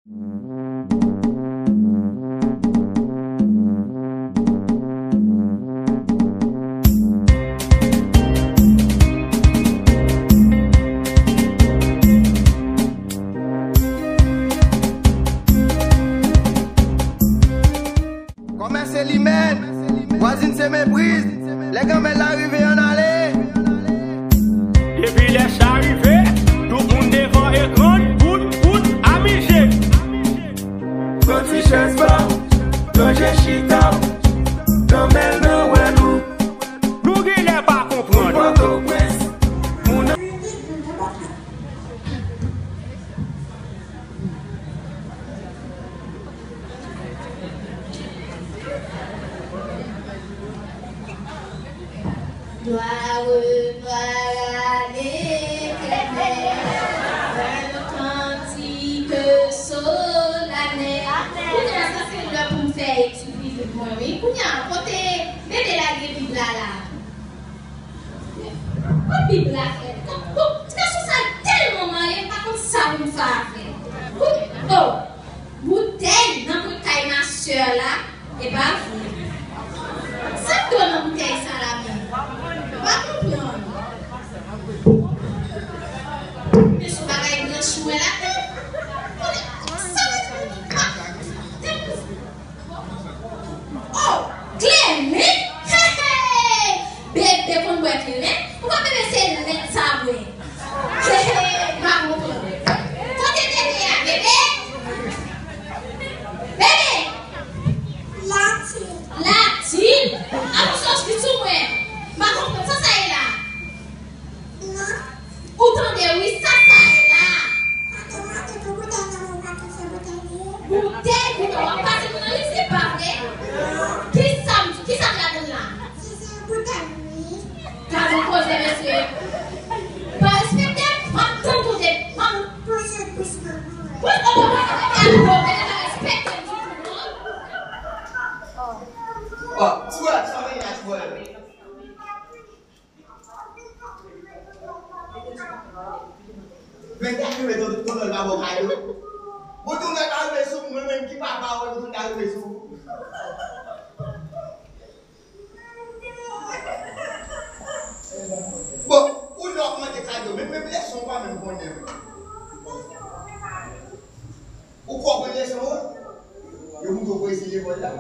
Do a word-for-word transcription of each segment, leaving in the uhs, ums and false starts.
Kòmè se limèn, vwazin se mepriz, lè granmèt la rive ann ale. Depi lè sa rive, tout moun devan ekran, bout, bout, amize. Pran ti chèz ba w, ranje chita w, granmèt nan wè nou. Nou genlè pa konprann. Pòtoprens, moun Gloire, gloire à l'Éternel, dans le cantique solennel. Kounye a, sa se lè pou m fè etid biblik mwen, wi. Kounye a, kote bebe la gen Bib la la? Kot Bib la fè? Kot, kot, ti gason sa tèlman marye, m pa konn sa pou m fè avè l. Kounye, oh! Boutèy nan kout kay masè la, e pa vre. Sa k dwe nan boutèy sa la menm? M pa konprann. Men sou bagay branch mwen la, sa vle di, oh, kleren? He, he! Bebe konn bwè kleren? Ou kwè bebe se lèt sa bwè? He, he, m pa konprann. Kote bebe a, bebe? Bebe! Latin. Latin? Avanse yon ti sou mwen. M pa konprann sa sa ye la. Non. Ou tande wi, sa sa ye la. Sa te mande pou boutèy nan men w, pa te se boutèy li ye. Boutèy, boutèy, w ap pase moun nan lit, se pa vre? Non. Kisa m, kisa k ladan l la? Se, se boutèy wi. Gade yon koze, mesye. Pa respekte m, m ap tann kote, m ap. Pouse, pouse, pouse. Pouse, oh, oh, oh, oh, oh, oh, pa respekte m ditou, non. Oh, ti bòy, sa w genyen a ti bòy? Men gade men Tonton, Tonton pa ba w kado. Bon, Tonton pa rive sou mwen, mwen menm ki papa w, Tonton pa rive sou ou. Bon, ou lè w ap mande kado, men menm leson w pa menm konnen. Ou konprann leson an? Yo montre w pwezi lekòl la.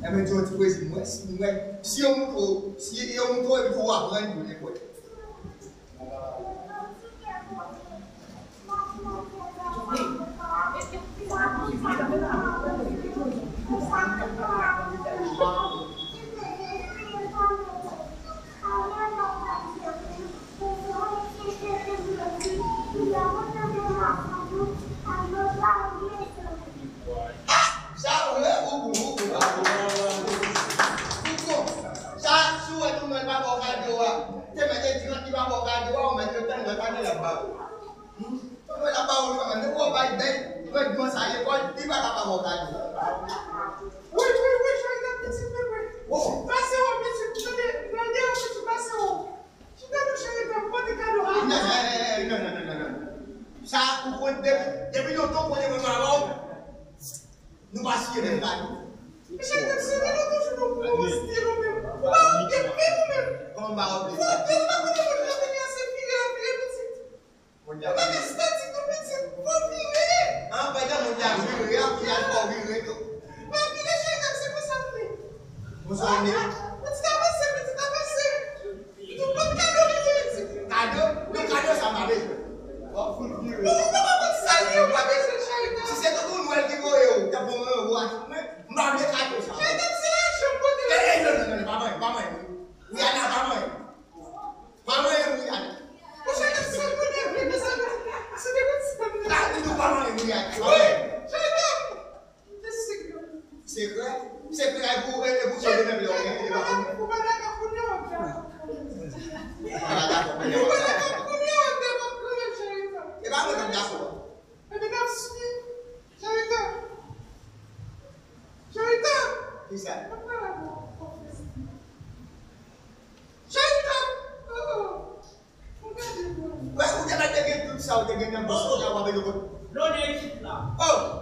Enben, di yon ti pwezi m wè, si m wè, si yo montre w, si yo montre w epi tou w aprann tou nenpòt. Sa vre, ou bon, ou bon, ou bon. Ou bon. Sa, si w wè Tonton pa ba w kado a, te mèt di li pa ba w kado a, ou mèt tann lòt ane l ap ba ou. Hmm? Tonton l ap ba ou kanmenm, depi w bay bèl, randman sa lekòl, li pa ka ba w kado. Wi, wi, wi, Charita pitit, wi, wi. Pase w pitit, tande, tande w pitit, pase w. Chita non, Charita, pote kado a. Non, non, non, non, non. Sa, ou konn depi, depi lontan ou konnen mwen pa ba w. Nou pa siye menm kado. Chita, se de lontan jou nou pou yon stil ou menm. Ou pa wè byen menm ou menm. Kòman m pa wè byen? Ou pa wè byen, ou pa konnen moun jan vini an se vire, vire pitit. Ou pa gen estatik nou pitit. Fò vire. An, pandan moun la vire, an, vire, fò vire tou. Pa vire, Charita, se konsa m ye. Konsa w ye? Pitit avanse, pitit avanse. Tout lòt kado li vin di. Kado? Men kado sa m pa bezwen. W ap fout vire. Ou, ou pa konn sa l ye, ou pa bezwen l, Charita. Si se Tonton Nwèl ki voye w, t ap voye w a tout mwen, m pa vle kado sa. Charita, m se lajan m pote la. Eh, eh, non, non, non, non, pa manyen, pa manyen. Rihanna, pa manyen. Pa manyen, Rihanna. Ou Charita, sa l konnen vre, men sa l di, se de konn sa m vle. La, li di w pa manyen, Rihanna. Pa manyen. Wi, Charita. Sekrè. Sekrè? Sekrè a pou, e, e pou se de menm lè w gen, e pa pou mwen. Ou pa dakò kounye a, ou dakò. Ou pa dakò kounye a. Ou pa dakò kounye a, ou dakò kanmenm, Charita. E pa mwen k ap dakò. Epi n ap swiv. Charita. Charita. Kisa? Mwen pale avè w. Charita. Oh, oh. Wè, ou te mèt te gen tout sa, ou te gen nan bouch ou, la, w ap vin kot. Lonè ekip la. Oh!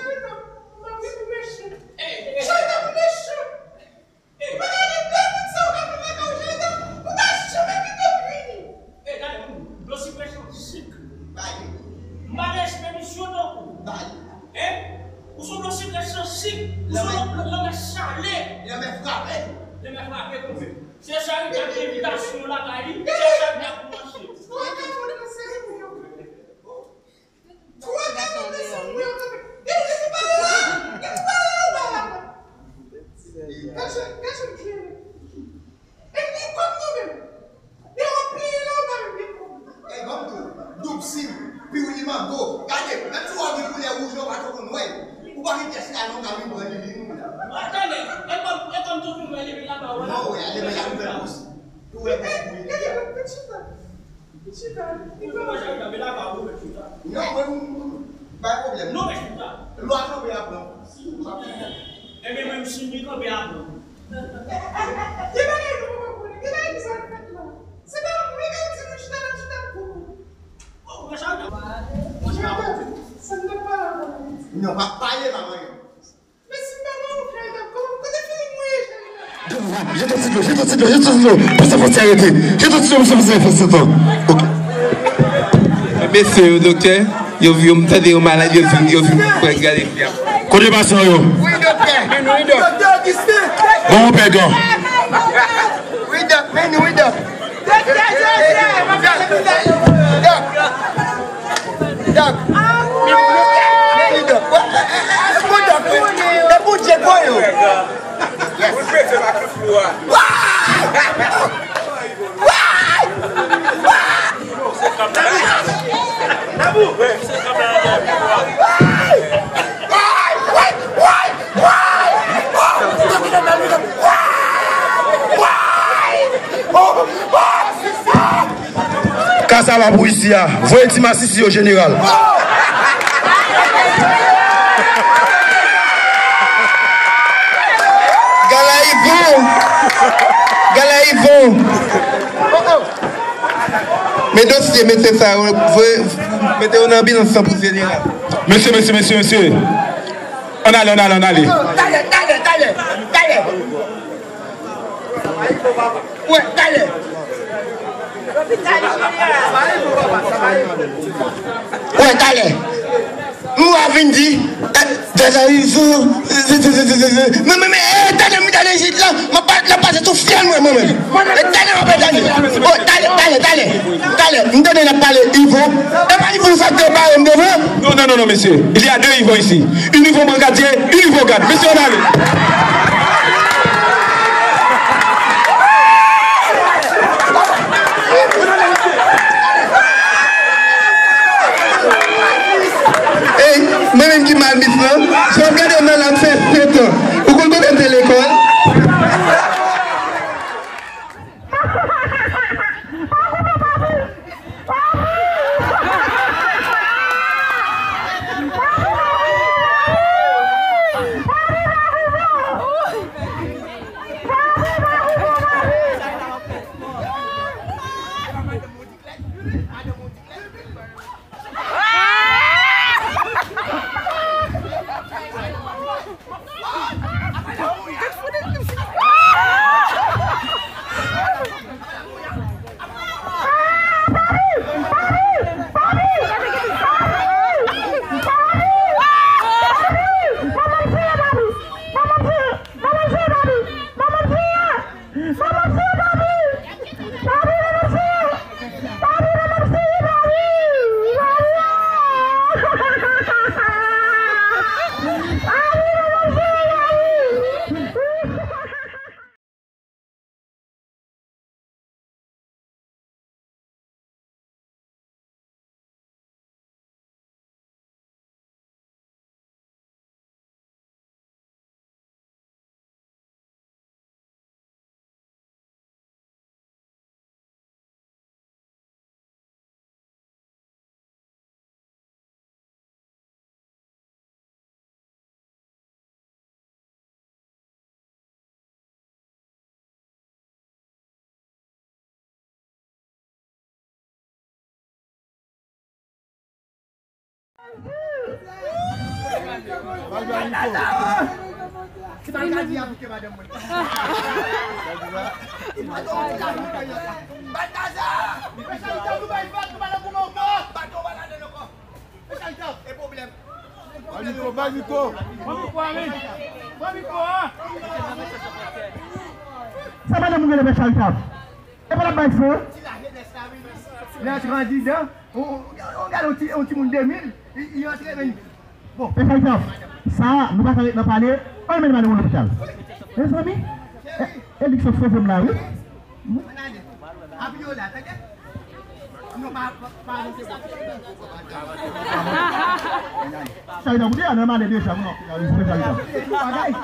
Jonathan, m ap vin pou mechan. Jonathan, pou mechan. Ou pa gade bèl moun sa ou ka fè lakay ou, Jonathan, ou pa janm envite m vini. Ey, gade moun, dlo sikrè san sik. M pa gen espedisyon tankou. Hein? Ou se yon dlo sikrè san sik. Ou se yon lanmè sale. Lanmè frape. Lanmè frape konsa. Se sa ki ap envitasyon lakay li. Se sa ki ap manche. Twa gade mesye mwen yo kanpe. Gade, gade, pa la! Gade, pa la, pa la! Gade, gade, gade. E li kòm nou menm. Depi w pliye la, ou pa menm gen kòb. E kòm tou, doub sim, piwili mango. Gade, menm si w ap gen koulè wouj la, ou pa twò konn wè. Ou pa gen pyès la, non, ka vin pran li, li nou la. Tande, e kòm, e kòm tou vin wè li, vin la ba ou la. Non, wè, ale, men y ap fè kous. Ou wè, gade, gade, gade, chita. Chita. Ou pa janm nan, men la ba ou, men chita. Non, mwen, mwen, mwen, pa gen pwoblèm. Non, men chita. Lwa kanpe a pran. Ebyen, menm si li kanpe a pran. Gen bagay nou pa konprann. Gen bagay ki sa k fèt la. Se pa mwen k ap di nou chita, n ap chita pou ou. Oh, mwen sa, mwen sa. Sa n ap pale a pale. Non, pa pale, pa manyen. Men si m pa wè w, Jayda, kòman, kote filing mwen ye, Jayda? Jete yon ti dlo, jete yon ti dlo, jete yon ti dlo. Pase fwontyè rete. Jete yon ti dlo, pase fwontyè rete. Ok. Mesye yo, doktè, yo, yo, m tande yo malad, yo vin, yo vin prè gade fi a. Kote pasyan yo? Wi, doktè. Bon, pè gan. Wi, dòk, men wi, dòk. Dòk. Dòk. Meni dòk. Bon dòk. Nan Bondye kò yo. Yes. Waay! Waay! Waay! Ka sa va pou isi a. Voye ti masisi yo, jeneral. Gala Yvon! Gala Yvon! Men dosye mesye sa yo, voye, mete yo nan anbilans lan pou jeneral. Mesye, mesye, mesye, mesye. Ann ale, ann ale, ann ale. Talè, talè, talè, talè. Wè, talè. Wè, talè. M a vin di, eh, Dada Izo, men, men, men, eh, tande m, tande isit la, m ap pa-, n ap pase sou fyèl mwen, mwen menm. Eh, tande, m ap tande. Oh, tande, tande, tande. Talè, m tande n ap pale Ivo. E pa Ivo sa k te pare m devan? Non, non, non, non, mesye. Il y a deux Ivo ici. Une Ivo Brigadier, une Ivo Gad. Mesye, ann ale. Ey, mwen menm ki mal mis lan, jan w ap gade m nan la, m fè sèt an. Ou konn kote m te lekòl? Baltazar! Ki bagay di a piké madanm mwen? Baltazar! Mèt Charita, nou bay vag, nou pa nan goumen ankò! Bato pa nan ankò! Mèt Charita! E pwoblèm! Bay mikwo, bay mikwo! Pran mikwo a, wi! Pran mikwo a! Sa madanm ou genlè Mèt Charita? E pa l ap bay fon. Lè kandida, on, on, on gade yon ti, yon timoun de mil, li, li antre men. Bon. Mèt Charita, sa, nou pa ka ret nan pale, ann mennen madanm ou lopital. Mezanmi, e, e li k sot sove m la, wi. Abiola, tande? Non, pa, pa, pa, Charita, pou te ann mande deja, non, Charita.